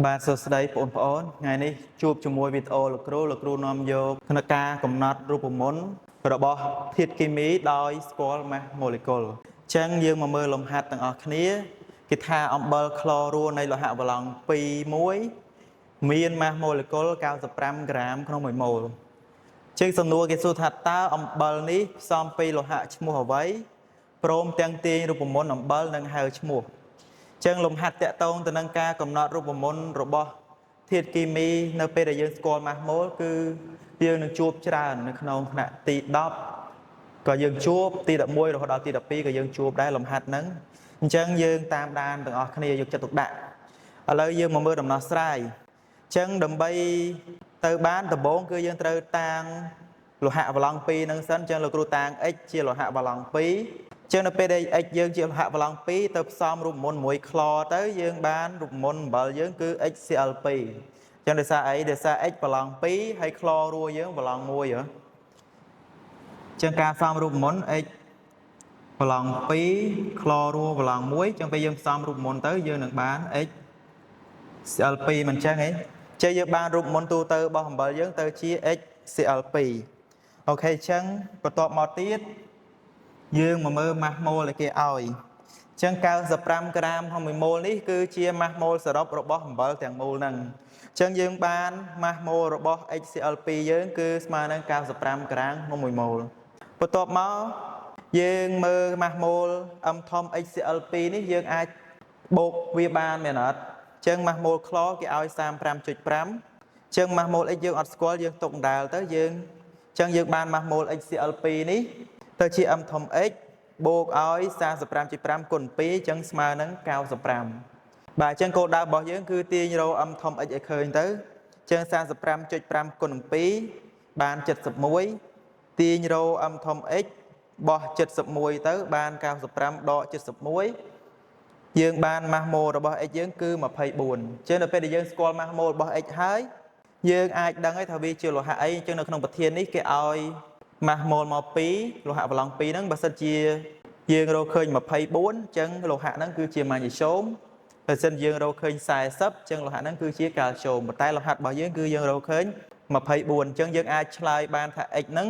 បាទសួស្តីបងប្អូនថ្ងៃនេះជួបជាមួយវីដេអូលោកគ្រូលោកគ្រូនាំយកក្នុងការកំណត់រូបមន្តរបស់ធាតុគីមីដោយស្គាល់ម៉ាសម៉ូលេគុលអញ្ចឹងយើងមកមើលលំហាត់ទាំងអស់គ្នាគេថាអំបិលក្លរនៃលោហៈវឡង់2មួយមានម៉ាសម៉ូលេគុល95ក្រាមក្នុង1ម៉ូលជាងសំណួរគេសួរថាតើអំបិលនេះផ្សំពីលោហៈឈ្មោះអ្វីព្រមទាំងទាញរូបមន្តអំបិលនិងហៅឈ្មោះ ចឹងលំហាត់តាក់ទងទៅនឹងការកំណត់រូបមន្តរបស់ធាតុគីមីនៅពេលដែលយើងស្គាល់ម៉ាស់ម៉ូលគឺយើងនឹងជួបច្រើននៅក្នុងថ្នាក់ទី10ក៏យើងជួបទី11រហូតដល់ទី12ក៏យើងជួបដែរលំហាត់ហ្នឹងអញ្ចឹងយើងតាមដានទាំងអស់គ្នាយកចិត្តទុកដាក់ឥឡូវយើងមកមើលដំណោះស្រាយអញ្ចឹងដើម្បីទៅបានដំបូងគឺយើងត្រូវតាងលោហៈវឡង់2ហ្នឹងសិនអញ្ចឹងលោកគ្រូតាង x ជាលោហៈវឡង់2 ចឹងនៅពេលដែល x យើងជាលោហៈវឡង់2ទៅផ្សំរូបមន្តមួយក្លទៅយើងបានរូបមន្តអំបិលយើងគឺ XCl2 ចឹងដោយសារអីដោយសារ x វឡង់2ហើយក្លរួយើងវឡង់1ហ៎ចឹងការផ្សំរូបមន្ត x វឡង់2ក្លរួវឡង់1ចឹងពេលយើងផ្សំរូបមន្តទៅយើងនឹងបាន x CL2 មិនចឹងហីចេះយើងបានរូបមន្តទូទៅរបស់អំបិលយើងទៅជា XCl2 OK ចឹងបន្ទាប់មកទៀត យើងមកមើលម៉ាស់ម៉ូលដែលគេឲ្យអញ្ចឹង95ក្រាមក្នុង1ម៉ូលនេះគឺជាម៉ាស់ម៉ូលសរុបរបស់អំបិលទាំងមូលហ្នឹងអញ្ចឹងយើងបានម៉ាស់ម៉ូលរបស់ HCl2 យើងគឺស្មើនឹង95ក្រាមក្នុង1ម៉ូលបន្ទាប់មកយើងមើលម៉ាស់ម៉ូល M ធំ HCl2 នេះយើងអាចបូកវាបានមែនអត់អញ្ចឹងម៉ាស់ម៉ូលក្លគេឲ្យ35.5អញ្ចឹងម៉ាស់ម៉ូល X យើងអត់ស្គាល់យើងទុកដដែលទៅយើងអញ្ចឹងយើងបានម៉ាស់ម៉ូល HCl2 នេះទៅជា M ធំ X បូកឲ្យ35.5គុណ2អញ្ចឹងស្មើនឹង95បាទអញ្ចឹងគោលដៅរបស់យើងគឺទាញរក M ធំ X ឲ្យឃើញទៅអញ្ចឹង35.5គុណ2បាន71ទាញរក M ធំ X បោះ71ទៅបាន95ដក71យើងបានម៉ាស់ម៉ូលរបស់ x យើងគឺ24អញ្ចឹងដល់ពេលដែលយើងស្គាល់ម៉ាស់ម៉ូលរបស់ x ហើយយើងអាចដឹងហើយថាវាជាលោហៈអីអញ្ចឹងនៅក្នុងប្រធាននេះគេឲ្យម៉ាស់ម៉ូលមក2លោហៈប្រឡង2ហ្នឹងបើសិនជាយើងរកឃើញ24អញ្ចឹងលោហៈហ្នឹងគឺជាម៉ាញ៉េស្យូមបើសិនយើងរកឃើញ40អញ្ចឹងលោហៈហ្នឹងគឺជាកាល់ស្យូមប៉ុន្តែលោហៈរបស់យើងគឺយើងរកឃើញ24អញ្ចឹងយើងអាចឆ្លើយបានថា x ហ្នឹង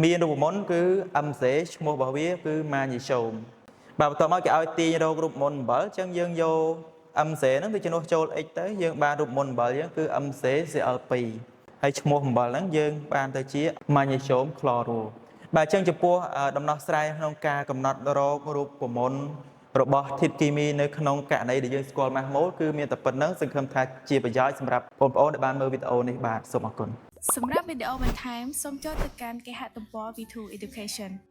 មានរូបមន្តគឺ MC ឈ្មោះរបស់វាគឺម៉ាញ៉េស្យូមបាទបន្ទាប់មកគេឲ្យទាញរករូបមន្តអំបិលអញ្ចឹងយើងយក MC ហ្នឹងទៅជំនួសចូល x ទៅយើងបានរូបមន្តអំបិលយើងគឺ MC Cl2 ហើយឈ្មោះអំបិលហ្នឹងយើងបានទៅជាម៉ាញ៉េស្យូមក្លរូបាទអញ្ចឹងចំពោះដំណោះស្រាយក្នុងការកំណត់រករូបមន្តរបស់ធាតុគីមីនៅក្នុងករណីដែលយើងស្គាល់ម៉ាស់ម៉ូលគឺមានតែប៉ុណ្ណឹងសង្ឃឹមថាជាប្រយោជន៍សម្រាប់បងប្អូនដែលបានមើលវីដេអូនេះបាទសូមអរគុណ សម្រាប់វីដេអូបន្ថែមសូមចូលទៅកាន់គេហទំព័រ V2 Education។